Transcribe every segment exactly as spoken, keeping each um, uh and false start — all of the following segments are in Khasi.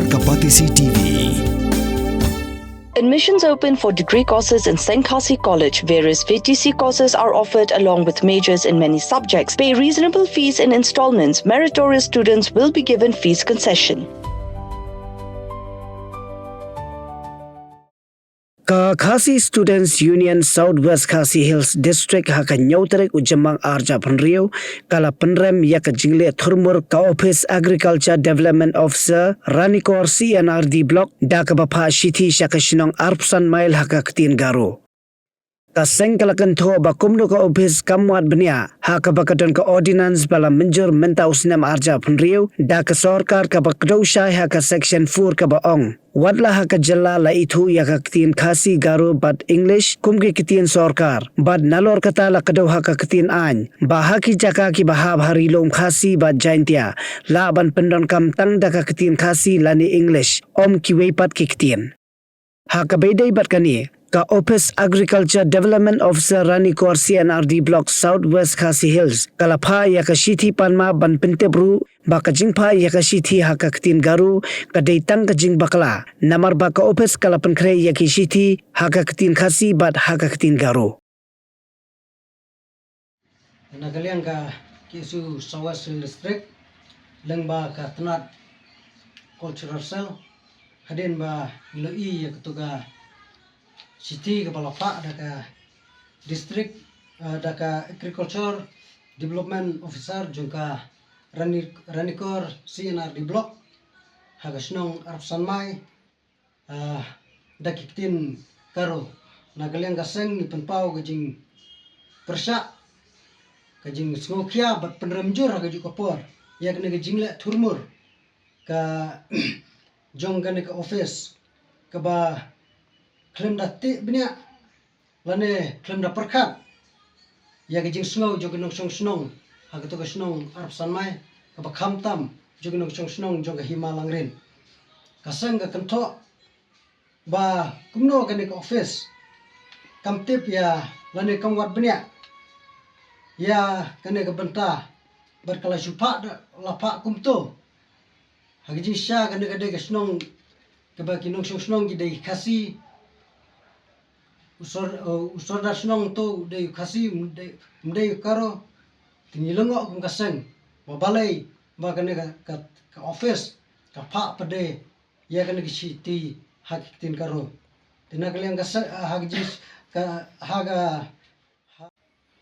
Kapatisi T V. Admissions open for degree courses in Seng Khasi College. Various V T C courses are offered along with majors in many subjects. Pay reasonable fees in installments. Meritorious students will be given fees concession. Ka Khasi Students Union South West Khasi Hills District ha ka hynñiew tarik u Jymmang arhajar arphew hynriew ka la pynrem ïa ka jingleh thurmur ka Office Agriculture Development Officer Ranikor C and R D Block da kaba phah shithi sha ka shnong arphew san mail ha ka ktien Garo. Ka seng ka la kynthoh ba kumno ka ophis kam wad bniah ha kaba ka don ka ordinance ba la mynjur mynta u snem arhajar arphew hynriew da ka sorkar kaba kdew shai ha ka section four kaba ong, wat la ha ka jylla la ithuh ïa ka ktien Khasi, Garo bad English kum ki ktien sorkar, bad nalor kata la kdew ha ka ktien aiñ ba ha ki jaka kiba hap ha Ri Lum Khasi bad Jaintia lah ban pyndonkam tang da ka ktien Khasi lane English, ym kiwei pat ki ktien. Ha kaba ïadei bad kane, ka Office Agriculture Development Officer Ranikor C and R D Block South West Khasi Hills ka la phah ïa ka shithi pan map ban pyntip ruh ba ka jingphah ïa ka shithi ha ka ktien Garo ka dei tang ka jingbakla, namar ba ka ophis ka la pynkhreh ïa ki shithi ha ka ktien Khasi bad ha ka ktien Garo. Na ka liang ka K S U South West Hill District, lyngba ka tnat Cultural Cell, hadien ba ngi la ïohi ïa katu ka shithi kaba la phah da ka district, eh, da ka Agriculture Development Officer jong ka Rani, Ranikor C and R D Block ha ka shnong Arphew San Mai, ah, da ki ktien Garo. Na ka liang ka seng ngi pynpaw ka jingpyrshah, ka jingsngewkhia bad pynrem jur ha kajuh ka por ïa kane ka jingleh thurmur ka jong kane ka office kaba khlem da tih bniah lane khlem da pyrkhat ïa ka jingsngew jong ki nongshong shnong ha katu ka shnong Arphew San Mai, kaba khamtam jong ki nongshong shnong jong ka Hima Langrin. Ka seng ka kynthoh ba kumno kane ka office kam tip ïa lane kam wad bniah ïa kane ka bynta bad ka la shu phah da la phah kumto. Ha ka jingshisha kane ka dei ka shnong kaba ki nongshong shnong ki dei Khasi. U sor, uh, u sordar shnong to u dei u Khasi, um dei, um dei u Garo. Te ngi lyngngoh kum ka seng ba balei ba kane ka, ka, ka office ka phah pat de ïa kane ka shithi ha ka ktien Garo. Te na ka liang ka seng, ha ka jis, ka, ha ka,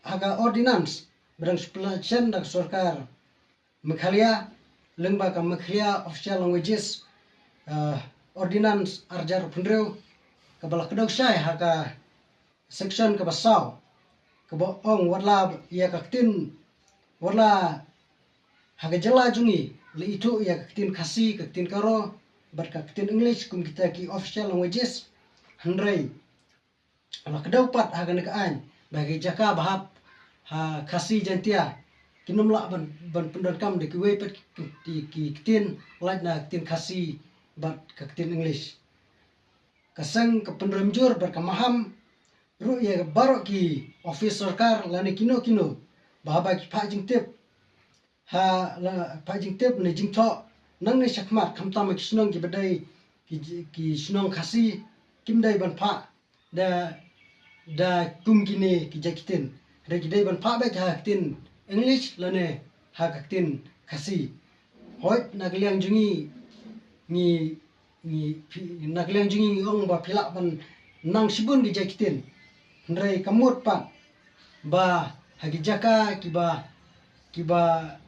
ha ka ordinance ba dang shu pynshai da ka sorkar Meghalaya, lyngba ka Meghalaya Official Languages, uh, Ordinance arhajar arphew hynriew, kaba la kdew shai ha ka section kaba saw, kaba ong wat la ïa ka ktien, wat la ha ka jylla jong ngi la ithuh ïa ka ktien Khasi, ka ktien Garo bad ka ktien English kum kita ki official languages, hynrei la kdew pat ha kane ka aiñ ba ki jaka ba hap ha Khasi Jaintia kin ym lah ban, ban pyndonkam da kiwei pat ki, ki, ki ktien lait na ka ktien Khasi bad ka ktien English. Ka seng ka pynrem jur bad ka maham ruh ïa baroh ki office sorkar lane kino kino ba haba ki phah jingtip, ha la phah jingtip ne jingthoh nangne shakhmat, khamtam ki shnong kiba dei ki, ki shnong Khasi, kim dei ban phah da, da kum kine ki jait ktien. Hynrei ki dei ban phah beit ha ka ktien English lane ha ka ktien Khasi. Hooid, na ka liang jong ngi, ngi, ngi, phi, na ka liang jong ngi ngi ong ba phi lah ban nang shibun ki jait ktien. Hynrei ka mut pat ba ha ki jaka kiba, kiba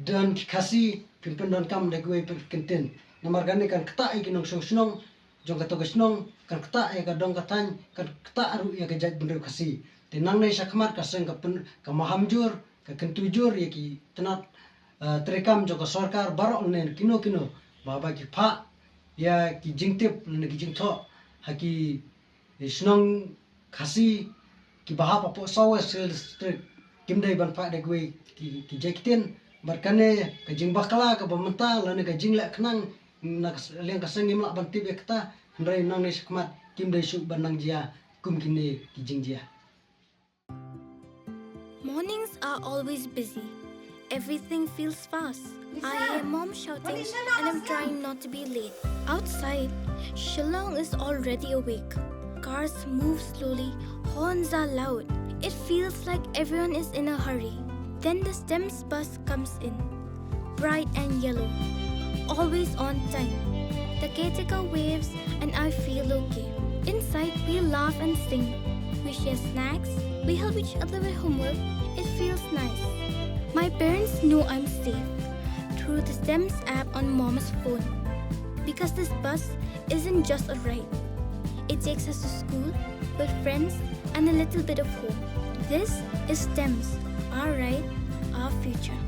don ki Khasi, phin pyndonkam da kiwei pat ki ktien. Namar kane kan ktah ïa ki nongshong shnong jong kato ka shnong, kan ktah ïa ka dong ka thaiñ, kan ktah ruh ïa ka jaitbynriew Khasi. Te nangne shakhmat ka seng ka pyn, ka maham jur, ka kyntu jur ïa ki tnat, eh, treikam jong ka sorkar baroh lane kino kino ba haba ki phah ïa ki jingtip lane ki jingthoh ha ki shnong Khasi kiba hap hapoh South West Hill District, kim dei ban phah da kiwei ki, ki jait ktien. Bad kane ka jingbakla kaba mynta lane ka jingleh khnang na ka s-, liang ka seng ngim lah ban tip ïa kata, hynrei nangne shakhmat kim dei shuh ban nang jia kum kine ki jingjia. Mornings are always busy. Everything feels fast. I hear mom shouting and I'm trying not to be late. Outside, Shillong is already awake. Cars move slowly, horns are loud. It feels like everyone is in a hurry. Then the STEMS bus comes in, bright and yellow, always on time. The caretaker waves and I feel okay. Inside, we laugh and sing. We share snacks. We help each other with homework. It feels nice. My parents know I'm safe through the STEMS app on mom's phone. Because this bus isn't just a ride. It takes us to school, with friends, and a little bit of home. This is STEMS, our ride, our future.